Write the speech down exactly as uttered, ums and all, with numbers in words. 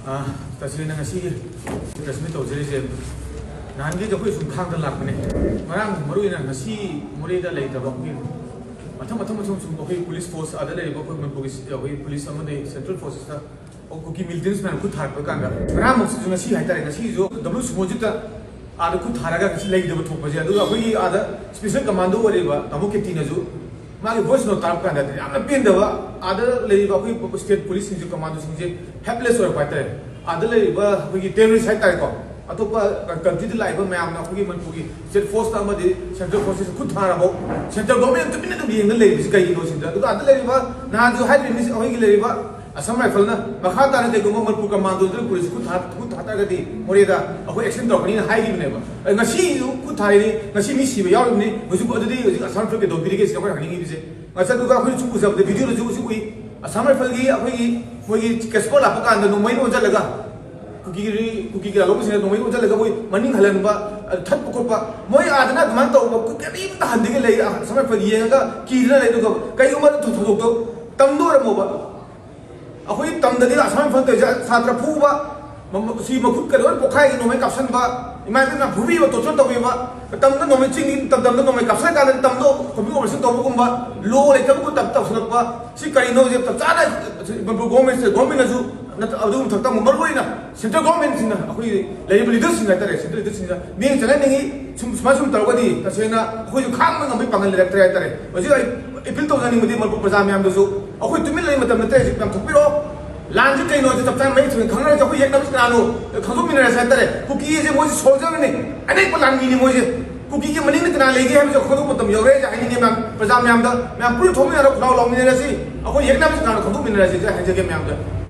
ꯑꯥ, ꯇꯁꯦꯡꯅ ꯉꯁꯤꯒꯤ ꯄ꯭ꯔꯦꯁ ꯃꯤꯠ ꯇꯧꯖꯔꯤꯁꯦ, ꯅꯍꯥꯟꯒꯩꯗꯤ ꯑꯩꯈꯣꯏ ꯁꯨꯝ ꯈꯥꯡꯗ ꯂꯥꯛꯄꯅꯦ꯫ ꯉꯔꯥꯡ ꯃꯔꯨ ꯑꯣꯏꯅ ꯉꯁꯤ ꯃꯣꯔꯦꯗ ꯂꯩꯇꯕ ꯑꯩꯈꯣꯏ ꯃꯊꯪ ꯃꯊꯪ ꯃꯊꯪ ꯁꯨꯝ ꯑꯩꯈꯣꯏ ꯄꯨꯂꯤꯁ ꯐꯣꯔꯁ ꯑꯥꯗ ꯂꯩꯔꯤꯕ ꯑꯩꯈꯣꯏ ꯃꯅꯤꯄꯨꯔꯒꯤ ꯑꯩꯈꯣꯏ ꯄꯨꯂꯤꯁ ꯑꯃꯗꯤ ꯁꯦꯟꯇ꯭ꯔꯦꯜ ꯐꯣꯔꯁꯦꯁꯇ ꯀꯨꯀꯤ ꯃꯤꯂꯤꯇꯦꯟꯁ ꯃꯌꯥꯝ ꯈꯨꯠ ꯊꯥꯔꯛꯄ ꯀꯥꯟꯗ, ꯉꯔꯥꯡꯃꯛꯁꯤꯁꯨ ꯉꯁꯤ ꯍꯥꯏꯇꯥꯔꯦ, ꯉꯁꯤꯁꯨ ꯗꯕ꯭ꯂꯤꯎ ꯁꯨꯃꯣꯖꯤꯠꯇ ꯑꯥꯗ ꯈꯨꯠ ꯊꯥꯔꯒ ꯉꯁꯤ ꯂꯩꯈꯤꯗꯕ ꯊꯣꯛꯄꯁꯦ, ꯑꯗꯨꯒ ꯑꯩꯈꯣꯏꯒꯤ ꯑꯥꯗ ꯁ꯭ꯄꯦꯁꯦꯜ ꯀꯃꯥꯟꯗꯣ ꯑꯣꯏꯔꯤꯕ ꯇꯥꯃꯣ ꯀꯦꯇꯤꯅꯁꯨ ꯃꯥꯒꯤ ꯚꯣꯏꯁ ꯅꯣꯠ ꯇꯥꯔꯛꯄ ꯀꯥꯟꯗ ꯌꯥꯝꯅ ꯄꯦꯟꯗꯕ, ꯑꯥꯗ ꯂꯩꯔꯤꯕ ꯑꯩꯈꯣꯏ ꯁ꯭ꯇꯦꯠ ꯄꯨꯂꯤꯁꯁꯤꯡꯁꯦ, ꯀꯃꯥꯟꯗꯣꯁꯤꯡꯁꯦ ꯍꯦꯜꯞꯂꯦꯁ ꯑꯣꯏꯔꯛꯄ ꯍꯥꯏꯇꯥꯔꯦ꯫ ꯑꯥꯗ ꯂꯩꯔꯤꯕ ꯑꯩꯈꯣꯏꯒꯤ ꯇꯦꯔꯣꯔꯤꯁ ꯍꯥꯏꯇꯥꯔꯦꯀꯣ, ꯑꯇꯣꯞꯄ ꯀꯟꯇ꯭ꯔꯤꯗ ꯂꯥꯛꯏꯕ ꯃꯌꯥꯝꯅ ꯑꯩꯈꯣꯏꯒꯤ ꯃꯅꯤꯄꯨꯔꯒꯤ ꯁ꯭ꯇꯦꯠ ꯐꯣꯔꯁꯇ ꯑꯃꯗꯤ ꯁꯦꯟꯇ꯭ꯔꯦꯜ ꯐꯣꯔꯁꯇ ꯈꯨꯠ ꯊꯥꯔꯕꯧ ꯁꯦꯟꯇ꯭ꯔꯦꯜ ꯒꯣꯔꯃꯦꯟ ꯇꯨꯃꯤꯟꯅ ꯑꯗꯨꯝ ꯌꯦꯡꯉ ꯂꯩꯔꯤꯁꯤ ꯀꯩꯒꯤꯅꯣ ꯁꯤꯗ꯫ ꯑꯗꯨꯒ ꯑꯥꯗ ꯂꯩꯔꯤꯕ, ꯅꯍꯥꯟꯁꯨ ꯍꯥꯏꯔꯤꯕꯅꯤ, ꯑꯩꯈꯣꯏꯒꯤ ꯂꯩꯔꯤꯕ ꯑꯁꯥꯝ ꯔꯥꯏꯐꯜꯅ ꯃꯈꯥ ꯇꯥꯅ ꯀꯩꯒꯨꯝꯕ ꯃꯅꯤꯄꯨꯔ ꯀꯃꯥꯟꯗꯣꯗꯨꯅ ꯄꯨꯂꯤꯁ ꯈꯨꯠ ꯊꯥ-, ꯈꯨꯠ ꯊꯥ ꯇꯥꯔꯒꯗꯤ ꯃꯣꯔꯦꯗ ꯑꯩꯈꯣꯏ ꯑꯦꯛꯁꯟ ꯇꯧꯔꯛꯀꯅꯤꯅ ꯍꯥꯏꯈꯤꯕꯅꯦꯕ꯫ ꯑꯗ ꯉꯁꯤꯁꯨ ꯈꯨꯠ ꯊꯥꯔꯤꯅꯤ, ꯉꯁꯤ ꯃꯤ ꯁꯤꯕ ꯌꯥꯎꯔꯤꯕꯅꯤ꯫ ꯍꯧꯖꯤꯛ ꯑꯗꯨꯗꯤ ꯍꯧꯖꯤꯛ ꯑꯁꯥꯝ ꯔꯥꯏꯐꯜ ꯀꯩꯗꯧꯕꯤꯔꯤꯒꯦ ꯁꯤꯗ ꯑꯩꯈꯣꯏ ꯍꯪꯅꯤꯡꯉꯤꯕꯁꯦ꯫ ꯉꯁꯥꯏ ꯑꯗꯨꯒ ꯑꯩꯈꯣꯏꯅ ꯁꯨꯝ ꯎꯖꯕꯗ, ꯚꯤꯗꯤꯑꯣꯗꯁꯨ ꯍꯧꯖꯤꯛ ꯎꯏ, ꯑꯁꯥꯝ ꯔꯥꯏꯐꯜꯒꯤ ꯑꯩꯈꯣꯏꯒꯤ ꯃꯣꯏꯒꯤ ꯀꯦꯁꯄꯔ ꯂꯥꯛꯄ ꯀꯥꯟꯗ ꯅꯣꯡꯃꯩ ꯑꯣꯟꯁꯤꯜꯂꯒ ꯀꯨꯀꯤꯒꯤ, ꯀꯨꯀꯤꯒꯤ ꯂꯥꯂꯣꯡꯕꯁꯤꯡꯅ ꯅꯣꯡꯃꯩ ꯑꯣꯟꯁꯤꯜꯂꯒ ꯃꯣꯏ ꯃꯅꯤꯡ ꯍꯜꯍꯟꯕ, ꯑ, ꯊꯠꯄ ꯈꯣꯠꯄ, ꯃꯣꯏ ꯑꯥꯗꯅ ꯑꯗꯨꯃꯥꯏꯅ ꯇꯧꯕ ꯀꯔꯤꯝꯇ ꯍꯟꯗꯒ ꯂꯩ, ꯑꯁꯥꯝ ꯔꯥꯏꯐꯜ ꯌꯦꯡꯉꯒ ꯀꯤꯗꯅ ꯂꯩ꯫ ꯑꯗꯨꯒ ꯀꯩꯒꯨꯝꯕ ꯊꯧꯗꯣꯛꯇꯣ ꯇꯝꯗ ꯑꯣꯏꯔꯝꯃꯣꯕ, ꯑꯩꯈꯣꯏ ꯇꯝꯗꯗꯤ ꯑꯁꯥꯝ ꯔꯥꯏꯐꯜ ꯇꯧꯔꯤꯁꯦ ꯁꯥꯇ꯭ꯔ ꯐꯨꯕ, ꯃ-, ꯁꯤ ꯃꯈꯨꯠꯀ ꯂꯣꯏ ꯄꯣꯛꯈꯥꯏꯒꯤ ꯅꯣꯡꯃꯩ ꯀꯥꯞꯁꯟꯕ, ꯏꯃꯥ ꯏꯕꯦꯝꯅ ꯐꯨꯕꯤꯕ, ꯇꯣꯔꯆꯔ ꯇꯧꯕꯤꯕ, ꯇꯝꯗ ꯅꯣꯡꯃꯩ ꯆꯤꯡꯒꯤ ꯇꯝꯗ ꯅꯣꯡꯃꯩ ꯀꯥꯞꯁꯜꯂꯀꯥꯟꯗ ꯇꯝꯗꯣ ꯀꯣꯄꯤꯡ ꯑꯣꯄꯔꯦꯁꯟ ꯇꯧꯕꯒꯨꯝꯕ, ꯂꯣ ꯂꯩꯇꯕꯒꯨꯝ ꯇꯞ ꯇꯧꯁꯜꯂꯛꯄ, ꯁꯤ ꯀꯔꯤꯅꯣ ꯍꯧꯖꯤꯛ ꯆꯞ ꯆꯥꯅ ꯃꯅꯤꯄꯨꯔ ꯒꯣꯔꯃꯦꯟꯁꯦ, ꯒꯣꯔꯃꯦꯟꯅꯁꯨ ꯅꯠꯇ-, ꯑꯗꯨꯒꯤ ꯃꯊꯛꯇ ꯑꯃꯨꯛ ꯃꯔꯨ ꯑꯣꯏꯅ ꯁꯦꯟꯇ꯭ꯔꯦꯜ ꯒꯣꯔꯃꯦꯟꯁꯤꯡꯅ, ꯑꯩꯈꯣꯏꯒꯤ ꯂꯩꯔꯤꯕ ꯂꯤꯗꯔꯁꯤꯡ ꯍꯥꯏꯇꯥꯔꯦ, ꯁꯦꯟꯇ꯭ꯔꯦꯜ ꯂꯤꯗꯔꯁꯤꯡꯅ ꯃꯤꯠꯌꯦꯡ ꯆꯪꯍꯟꯅꯤꯡꯉꯤ꯫ ꯁꯨꯝ, ꯁꯨꯃꯥꯏ ꯁꯨꯝ ꯇꯧꯔꯒꯗꯤ ꯇꯁꯦꯡꯅ ꯑꯩꯈꯣꯏꯁꯨ ꯈꯥꯡꯕ ꯉꯝꯕꯒꯤ ꯄꯥꯡꯒꯜ ꯂꯩꯔꯛꯇ꯭ꯔꯦ ꯍꯥꯏꯇꯥꯔꯦ꯫ ꯍꯧꯖꯤꯛ ꯑꯩ ꯑꯦꯄꯤꯜ ꯇꯧꯖꯅꯤꯡꯕꯗꯤ ꯃꯅꯤꯄꯨꯔ ꯄ꯭ꯔꯖꯥ ꯃꯌꯥꯝꯗꯁꯨ, ꯑꯩꯈꯣꯏ ꯇꯨꯃꯤꯟ ꯂꯩꯕ ꯃꯇꯝ ꯅꯠꯇ꯭ꯔꯦ, ꯍꯧꯖꯤꯛ ꯌꯥꯝ ꯊꯣꯛꯄꯤꯔꯛꯑꯣ꯫ ꯂꯥꯟꯁꯤ ꯀꯩꯅꯣ ꯍꯥꯏꯁꯦ ꯆꯞ ꯆꯥꯅ ꯃꯌꯦꯛ ꯁꯦꯡꯅ ꯈꯪꯅꯔꯁꯤ, ꯑꯩꯈꯣꯏ ꯌꯦꯛꯅꯕꯁꯤ ꯀꯅꯥꯅꯣ ꯈꯪꯗꯣꯛꯃꯤꯟꯅꯔꯁꯤ ꯍꯥꯏꯇꯥꯔꯦ꯫ ꯀꯨꯀꯤ ꯍꯥꯏꯁꯦ ꯃꯣꯏꯁꯦ ꯁꯣꯜꯖꯔꯅꯤ, ꯑꯅꯦꯛꯄ ꯂꯥꯟꯃꯤꯅꯤ ꯃꯣꯏꯁꯦ꯫ ꯀꯨꯀꯤꯒꯤ ꯃꯅꯤꯡꯗ ꯀꯅꯥ ꯂꯩꯒꯦ ꯍꯥꯏꯕꯁꯦ ꯈꯪꯗꯣꯛꯄ ꯃꯇꯝ ꯌꯧꯔꯦ ꯍꯥꯏꯁꯦ ꯍꯥꯏꯅꯤꯡꯉꯦ ꯃꯌꯥꯝ, ꯄ꯭ꯔꯖꯥ ꯃꯌꯥꯝꯗ꯫ ꯃꯌꯥꯝ ꯄꯨꯟꯅ ꯊꯣꯛꯃꯤꯟꯅꯔꯒ ꯈꯨꯜꯂꯥꯎ ꯂꯥꯎꯃꯤꯟꯅꯔꯁꯤ, ꯑꯩꯈꯣꯏ ꯌꯦꯛꯅꯕꯁꯤ ꯀꯅꯥꯅꯣ ꯈꯪꯗꯣꯛꯃꯤꯟꯅꯔꯁꯤ ꯍꯥꯏꯖꯒꯦ ꯃꯌꯥꯝꯗ꯫